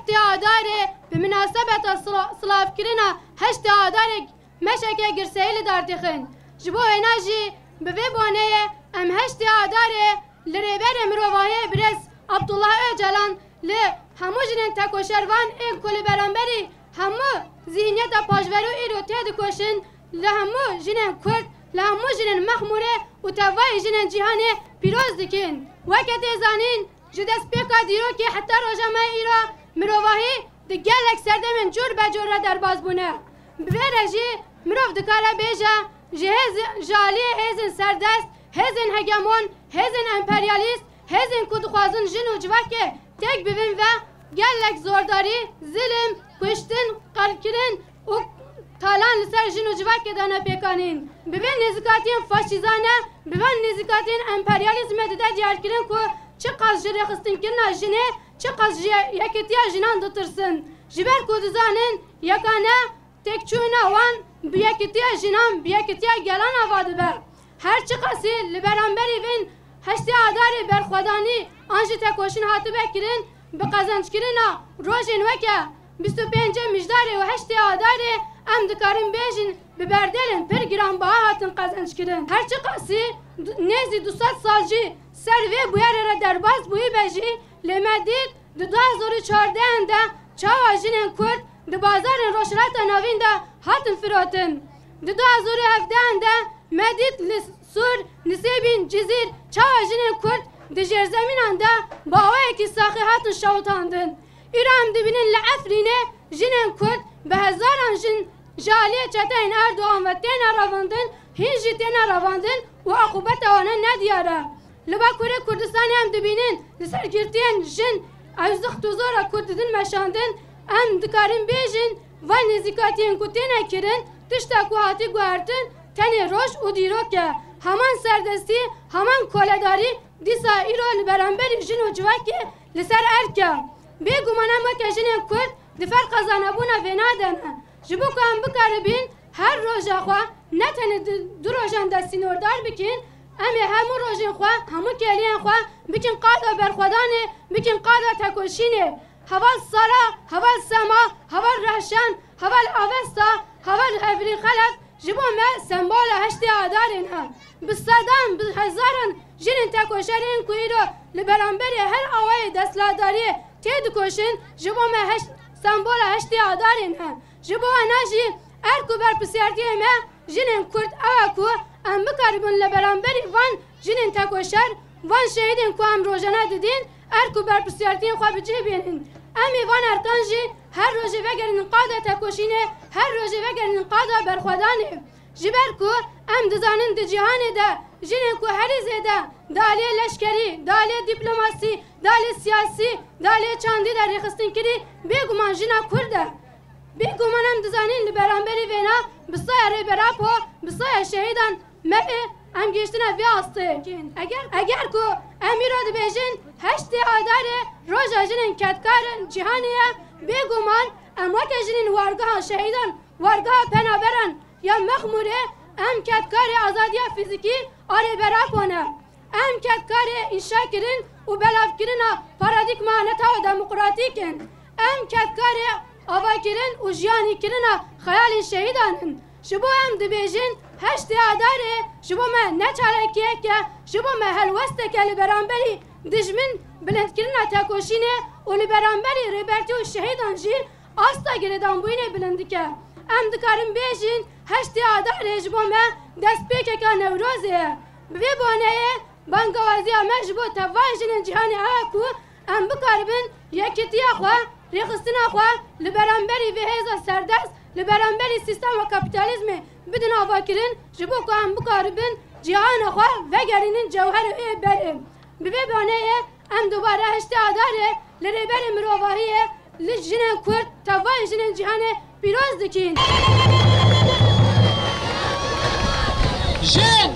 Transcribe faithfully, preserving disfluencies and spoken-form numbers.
Heştê Adarê bi minasebeta sila-, silavkirina heştê Adarê meşeke girseyî li dar dixin. Ji bo wêna jî bi vê boneyê em heştê Adarê li Rêberê Mirovahiyê Birêz Abdullah Ocalan, li hemû jinên tekoşervan ên ku li beramberî hemû zîhniyeta paşverû îro têdikoşin, li hemû jinên Kurd, li hemû jinên Mexmûrê û tevayê jinên cîhanê pîroz dikin. Weke tê zanîn, ji destpêka dîrokê heta roja me îro mirovahî di gelek serdemên cûr be cûr re derbas bûne. Bi vê re jî mirov dikare bêje, ji hêz-, ji aliyê hêzên serdest, hêzên hegemon, hêzên emperyalîst, hêzên ku dixwazin jin û civakê têk bibin ve gelek zordarî, zilim, kuştin, qirkirin û talan li ser jin û civakê dane pêkanîn. Bi vê nêzîkatiyên faşîzane, bi van nêzîkatiyên emperyalîzmê dide diyarkirin ku çiqas ji rêxistinkirina jinê, çiqas ji ye-, yekitiya jinan ditirsin. Ji ber ku dizanin yekane têkçûna wan bi yekitiya jinan, bi yekitiya gelan ava dibe. Her çiqasî li beramberî vên heştê Adarê berxwedanî an jî tekoşîn hatibe kirin, bi qezenckirina rojên weke bîst û pêncê Mijdarê û heştê Adarê em dikarin bêjin bi berdêlên pir giranbiha hatin qezenckirin. Her çiqasî du-, nêzî du sed sal jî ser vê bûyerê re derbas bûyî be jî, lê me dît di du hezar û çardeh de çawa jinên Kurd di bazarên Rojhilata Navîn de hatin firotin. Di du hezar û hevdeh de me dît li Sûr, Nisêbîn, Cizîr çawa jinên Kurd di jêrzemînan de bi awayekî saxî hatin şewitandin. Îro em dibînin li Efrînê jinên Kurd bi hezaran jin ji aliyê çeteyên Erdogan ve têne revandin, hîn jî têne revandin û aqûbeta wan nediyar e. Li Bakurê Kurdistanê em dibînin li ser girtiyên jin ew zixt û zora ku didin meşandin, em dikarin bêjin, van nêzîkatiyên ku têne kirin, tişta ku hatî guhertin, tenê roj û dîrok e. Heman serdestî, heman koledarî dîsa îro li beramberî jin û civakê li ser erk e. Bêguman em weke jinên Kurd di ferqa zanebûna vêna de ne. Ji bo ku em bikaribin her roja xwe ne tenê di du rojan de sînordar bikin, em ê hemû rojên xwe, hemû kêliyên xwe bikin qada berxwedanê, bikin qada tekoşînê. Heval Sara, heval Sema, heval Rehşan, heval Avesta, heval Hevrî Xelef, ji bo me sembola heştê Adarê ne. Bi sedan, bi hezaran jinên tekoşer ên ku îro li beramberê her awayê desthilatdariyê têdikoşin, ji bo me heşt-, sembola heştê Adarê ne. Ji bo wana jî erk û berpirsiyartiyê me jinên Kurd ew e ku em bikaribin li beramberî van jinên tekoşer, van şehîdên ku em rojane didin, erk û berpirsiyartiyên xwe bi cih bînin. Em ê van erkan jî her rojê vegerînin qada tekoşînê, her rojê vegerînin qada berxwedanê. Ji ber ku em dizanin di cîhanê de jinên ku herî zêde di aliyê leşkerî, di aliyê dîplomasî, di aliyê siyasî, di aliyê çandî de rêxistinkirî, bêguman jina Kurd e. Bêguman em dizanin li beramberî vêna bi saya Rêber Apo, bi saya şehîdan me bê, em gihiştine vê astê. Eger, eger ku em îro dibêjin heştê Adarê roja jinên kedkar in cîhanê ye, bêguman em weke jinên wargeha şehîdan, wargeha penaberan ya Mexmûrê, em kedkarê azadiya fîzîkî a Rêber Apo ne. Em kedkarê înşakirin û belavkirina paradîgma netewa demokratîk in. Em kedkarê avakirin û jiyanîkirina xeyalên şehîdan in. Ji bo em dibêjin heştê Adarê ji bo me ne çalakiyek e, ji bo me helwestek e li beramberî dijmin, bilindkirina tekoşînê û li beramberî Rêbertî û şehîdan jî asta girêdanbûyînê bilind dike. Em dikarin bêjin heştê Adarê ji bo me destpêkeka Newrozê ye. Bi vê boneyê bangewaziya me ji bo tevayê jinên cîhanê ew e ku em bikaribin yekîtiya xwe, rêxistina xwe li beramberî vê hêza serdest, li beramberî sîstema kapîtalîzmê bidin avakirin, ji bo ku em bikaribin cîhana xwe vegerînin cewherê wê berê. Bi vê boneyê em dubare heştê Adarê li Rêberê Mirovahiyê, li jinên Kurd, tevayê jinên cîhanê pîroz dikin. Jin,